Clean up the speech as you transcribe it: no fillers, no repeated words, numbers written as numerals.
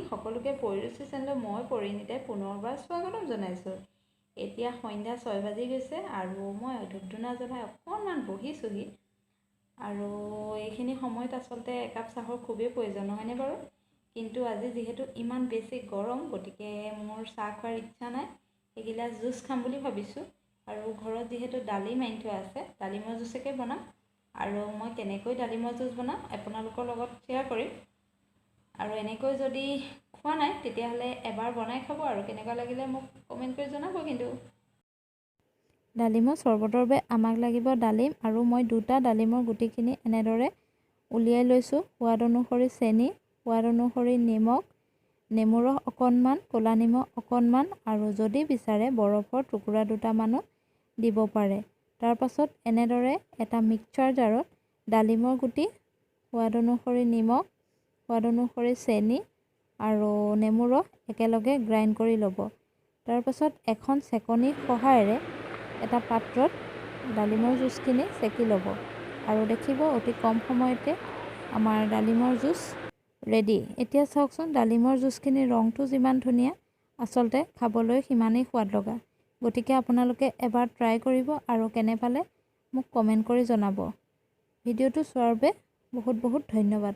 সকলোকে পৰিৰুচি চেনেললৈ মই পৰিণীতাই পুনৰবাৰ স্বাগতম জনাইছোঁ। এতিয়া সন্ধ্যা 6 বাজি গৈছে আৰু মই ধূপ ধূনা জ্বলাই অকণমান বহিছোঁহি। আৰু এইখিনি সময়ত আচলতে একাপ চাহৰ খুবেই প্ৰয়োজন, নহয়নে বাৰু? কিন্তু আজি যিহেতু ইমান বেছি গৰম, গতিকে মোৰ চাহ খোৱাৰ ইচ্ছা নাই। এগিলাচ জুচ খাম বুলি ভাবিছোঁ। আৰু ঘৰত যিহেতু ডালিম আনি থোৱা আছে, ডালিমৰ জুচকে বনাম। আৰু মই কেনেকৈ ডালিমৰ জুচ বনাম আপোনালোকৰ লগত শ্বেয়াৰ কৰিম। আৰু এনেকৈ যদি খোৱা নাই তেতিয়াহ'লে এবাৰ বনাই খাব আৰু কেনেকুৱা লাগিলে মোক কমেণ্ট কৰি জনাব। কিন্তু ডালিমৰ চৰ্বতৰ বাবে আমাক লাগিব ডালিম, আৰু মই দুটা ডালিমৰ গুটিখিনি এনেদৰে উলিয়াই লৈছোঁ। সোৱাদ অনুসৰি চেনি, সোৱাদ অনুসৰি নিমখ, নেমু ৰস অকণমান, ক'লা নিমখ অকণমান, আৰু যদি বিচাৰে বৰফৰ টুকুৰা দুটামানো দিব পাৰে। তাৰপাছত এনেদৰে এটা মিক্সাৰ জাৰত ডালিমৰ গুটি, সোৱাদ অনুসৰি নিমখ, সোৱাদ অনুসৰি চেনি আৰু নেমু ৰস একেলগে গ্ৰাইণ্ড কৰি ল'ব। তাৰপাছত এখন চেকনিৰ সহায়েৰে এটা পাত্ৰত ডালিমৰ জুচখিনি চেকি ল'ব। আৰু দেখিব অতি কম সময়তে আমাৰ ডালিমৰ জুচ ৰেডি। এতিয়া চাওকচোন, ডালিমৰ জুচখিনিৰ ৰংটো যিমান ধুনীয়া, আচলতে খাবলৈ সিমানেই সোৱাদ লগা। গতিকে আপোনালোকে এবাৰ ট্ৰাই কৰিব আৰু কেনে পালে মোক কমেণ্ট কৰি জনাব। ভিডিঅ'টো চোৱাৰ বাবে বহুত বহুত ধন্যবাদ।